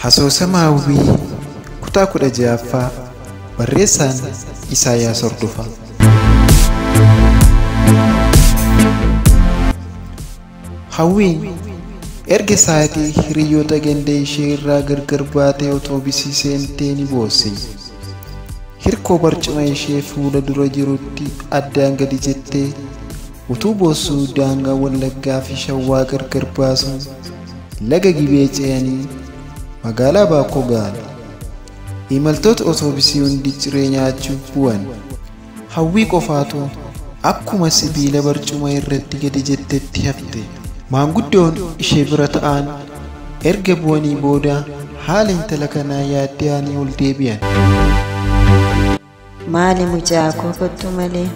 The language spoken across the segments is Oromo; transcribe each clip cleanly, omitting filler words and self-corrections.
Asoosama Hawwii kutaa 16ffaa barreessaan Isaayyaas Hordofaa. Hawwiin erga sa'aatii hiriyoota ganda ishee irraa gargar baatee otoobisii seentee ni boossi. Hirkoo barcuma ishee fuula dura jirutti addaan gadi jettee utuu boossuu daangaa Wallaggaa fi Shawwaa gargar baasuun laga Gibee ce'anii magaalaa Baakkoo ga'an. Imaltoota otoobisii hundi ciree nyaachuuf bu'an. Hawwii qofaatu akkuma sibiila barcuma irratti gadi jettetti hafte. Maanguddoon ishee bira ta'an erga bu'anii booda haala intala kanaa yaadda'anii ol deebi'an. Maali mucaa koo kottu malee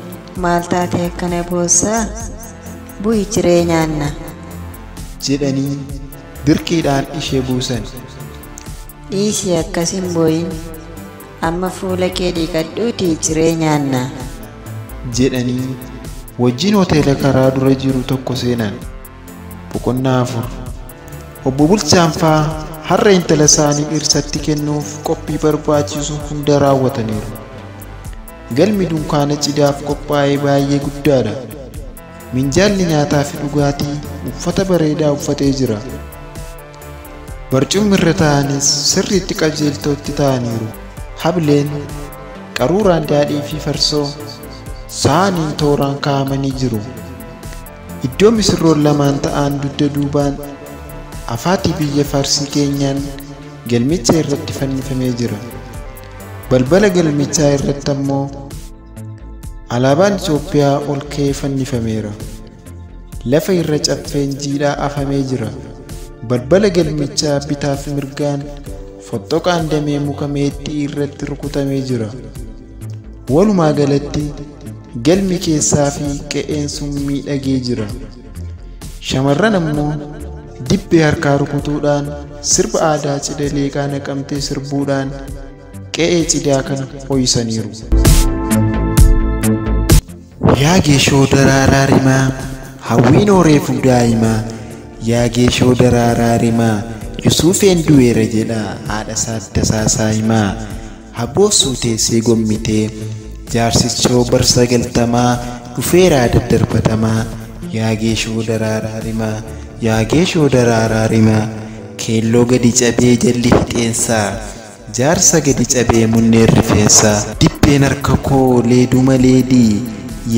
maal taate akkana boossaa? Bu'i ciree nyaanna. Jedhanii dirqiidhaan ishee buusan. Dhiisii akkas hin boo'in. Amma fuula kee dhiqadhuutii ciree nyaanna. Jedhanii wajjin hoteela karaa dura jiru tokko seenan. Boqonnaa 4. Obbo Bulchaan faa har'a intala isaanii dhiirsatti kennuuf qophii barbaachisu hunda raawwataniiru. Galmi dunkaana cidhaaf qophaa'e baay'ee guddaadha. Minjaalli nyaataa fi dhugaatii uffata bareedaa uffatee jira. Barcumni irra taa'anis sirriitti qajeeltootti taa'aniiru. Hableen, qaruuraan daadhii fi farsoo saaniin tooraan kaa'amanii jiru. Iddoo misirroon lamaan ta'an dugda duubaan afaatii biyya Farsii keenyaan galmicha irratti fannifamee jira. Balbala galmichaa irratti ammoo alaabaan Itoophiyaa ol ka'ee fannifameera. Lafa irra caffeen jiidhaa afamee jira. Balbala galmichaa bitaaf mirgaan fottoqaan damee muka meexxii irratti rukutamee jira. Walumaa galatti galmi keessaa fi qe'een sun miidhagee jira. Shamarran ammoo dibbee harkaa rukutuudhaan sirba aadaa cidha leeqaa naqamtee sirbuudhaan qe'ee cidhaa kana ho'isaniiru. Yaa geeshoo daraaraa rimaa, hawwiin horeefu daa'imaa. Yaa geeshoo daraaraa rimaa, Yusuufeen du'eera jedha haadha isaatti tasaasaa himaa. Haboossuu teessee gommitee jaarsichoo bar 90 dhufeeraa daddarbatamaa. Yaa geeshoo daraaraa rimaa, yaa geeshoo daraaraa rimaa. Keelloo gadi cabee jalli fixeensaa, jaarsa gadi cabee munneen rifeensaa. Dibbeen harka koo leeduma leedii,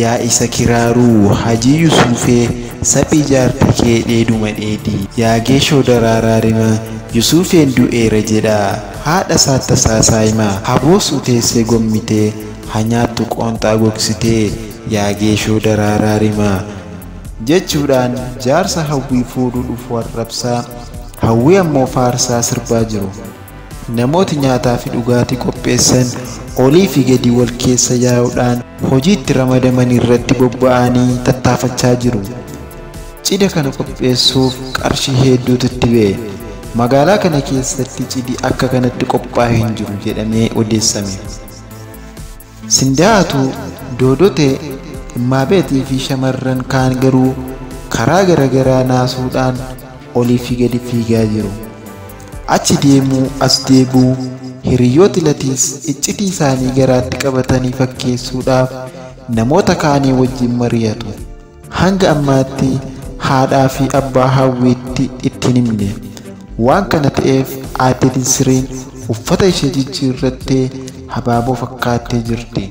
yaa isa kiraaruu Hajii Yusuufee saphii jaarti kee dheeduma dheedii. Yaa geeshoo daraaraa rimaa, Yusuufeen du'eera jedha haadha isaatti tasaasaa himaa. Haboossuu teessee gommitee hanyaattu qoonxaa gogsitee yaa geeshoo daraaraa rimaa. Jechuudhaan jaarsa hawwii fuudhuu dhufu arrabsaa, hawwii ammoo faarsaa sirbaa jiru. Namooti nyaataa fi dhugaatii qopheessan olii fi gadi wal keessa yaa'uudhaan hojiitti ramadaman irratti bobba'anii tattaafachaa jiru. Cidha kana qopheessuuf qarshii hedduutu itti ba'e. Magaalaa kana keessatti cidhi akka kanatti qophaa'e hin jiru jedhamee odeessame. Sindaa'atu, Doodotee, Immaabeetii fi shamarran kaan garuu karaa garaagaraa naasuudhaan olii fi gadi fiigaa jiru. Achi deemuu as deebuu hiriyooti latiis iccitii isaanii garaatti qabatanii fakkeessuudhaaf namoota kaanii wajjin mari'atu. Hanga ammaatti haadhaa fi abbaa hawwiitti itti hin himne. Waan kana ta'eef aadde Dinsiriin uffata ishee jijjiirrattee habaaboo fakkaattee jirti.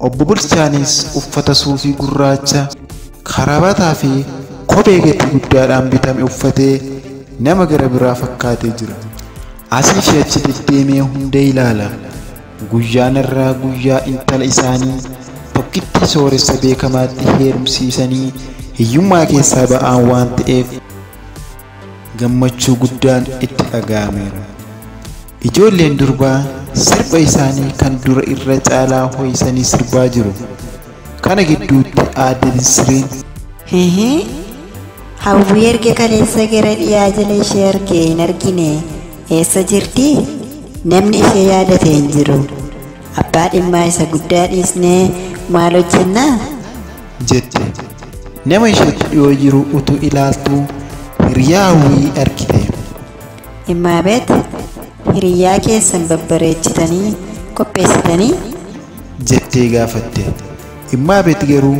Obbo Bulchaanis uffata suufii gurraacha, karabataa fi kophee gatii guddaadhaan bitame uffatee nama gara biraa fakkaatee jira. Asii fi achi deddeemee hunda ilaala. Guyyaan irraa guyyaa intala isaanii tokkittii sooressa beekamaatti heerumsiisanii hiyyummaa keessaa ba'an waan ta'eef gammachuu guddaan itti dhaga'ameera. Ijoolleen durbaa sirba isaanii kan dura irra caalaa ho'isanii sirbaa jiru. Kana gidduutti aadde Dinsiriin Hawwii erga kaleessa gara dhiyaa jala ishee argee hin argine eessa jirti? Namni ishee yaadate hin jiru. Abbaa dhimmaa isa guddaa dhiisnee maal hojjennaa? Jette. Nama isheetti dhiyoo jiru utuu ilaaltuu hiriyaa Hawwii argite. Immaabeet, hiriyyaa keessan babbareechitanii qopheessitanii? Jettee gaafatte. Immaabeet garuu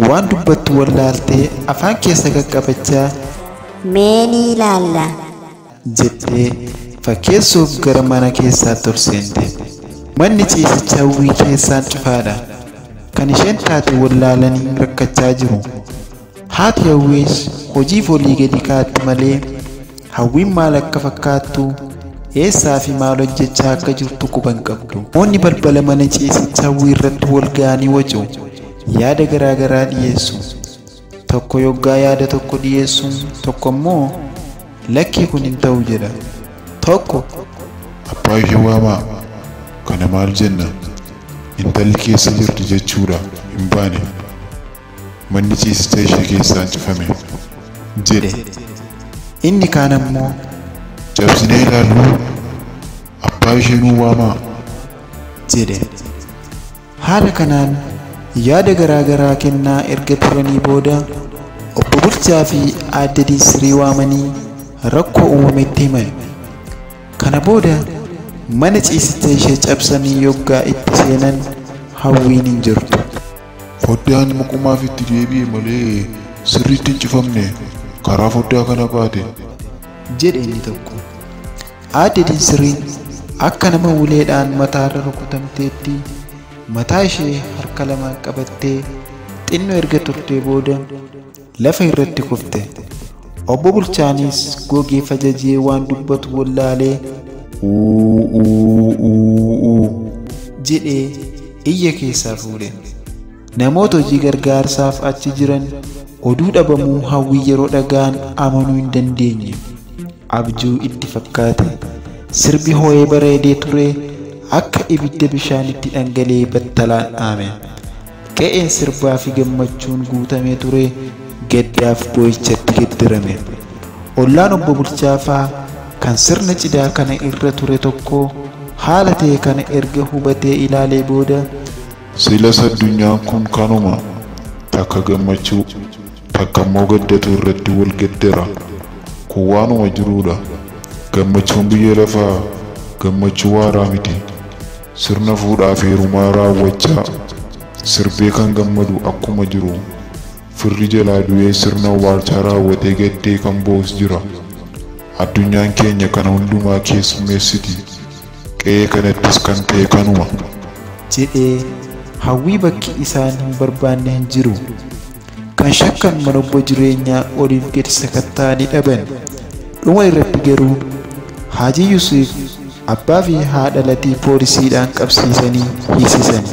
waan dubbattu wallaaltee afaan keessa qaqqabachaa Mee ni ilaalla. Jettee fakkeessuuf gara mana keessaatti ol seente. Manni ciisicha Hawwii keessaan cufaadha. Kan isheen taate wallaalanii rakkachaa jiru. Haati Hawwiis hojiif olii gadi kaatti malee Hawwiin maal akka fakkaattu, eessaa fi maal hojjechaa akka jirtu quba hin qabdu. Namoonni balbala mana ciisicha Hawwii irratti wal ga'anii wacu. Yaada garaa garaa dhiyeessu. Tokko yoggaa yaada tokko dhiyeessu, tokko immoo lakkii kun hin ta'u jedha. Tokko Abbaa ishee waamaa. Kana maal jenna? Intalli keessa jirti jechuudha hin baane. Manni ciisicha ishee keessaan cufame. Jedhe. Inni kaan ammoo Cabsinee ilaalluu, abbaa ishee nuu waamaa. Jedhe. Haala kanaan yaada garaa garaa kennaa erga turanii booda obbo Bulchaa fi aadde Diinsirii waamanii rakkoo uumametti himan. Kana booda mana ciisicha ishee cabsanii yoggaa itti seenan Hawwiin hin jirtu. Foddaan mukumaaf itti deebi'e malee sirriitti hin cufamne, karaa foddaa kana baate. Jedhe inni tokko. Aadde Diinsiriin akka nama uleedhaan mataarra rukutamteetti mataa ishee harka lamaan qabattee xinnoo erga turtee booda lafa irratti kufte. Obbo Bulchaanis gogee fajajee waan dubbatu wallaalee uu uu uu uu jedhee iyya keessaa fuudhe. Namoota hojii gargaarsaaf achi jiran oduu dhabamuu Hawwii yeroo dhaga'an amanuu hin dandeenye. Abjuu itti fakkaate. Sirbi hoo'ee bareedee ture akka ibidda bishaanitti dhangala'ee battalaan dhaame. Qe'een sirbaa fi gammachuun guutamee ture gaddaaf boo'ichatti geeddarame. Ollaan obbo Bulchaa fa'aa kan sirna cidhaa kana irra ture tokko haala ta'e kana erga hubatee ilaalee booda Silas addunyaan kun kanuma, takka gammachuu, takka immoo gaddatu irratti wal geddara. Kun waanuma jiruudha. Gammachuun biyya lafaa gammachuu waaraa miti. Sirna fuudhaa fi heerumaa raawwachaa sirbee kan gammadu akkuma jiru, firri jalaa du'ee sirna awwaalchaa raawwatee gaddee kan bo'us jira. Addunyaan keenya kana hundumaa keessummeessiti. Qe'ee kanattis kan ta'e kanuma. Jedhee Hawwii bakki isaan hin barbaanne hin jiru. Kan shakkan mana obbo Jireenyaa oliif gadi sakatta'anii dhaban. Dhuma irratti garuu Haajii Yuusuf abbaa fi haadha Latii poolisiidhaan qabsiisanii hiisisan.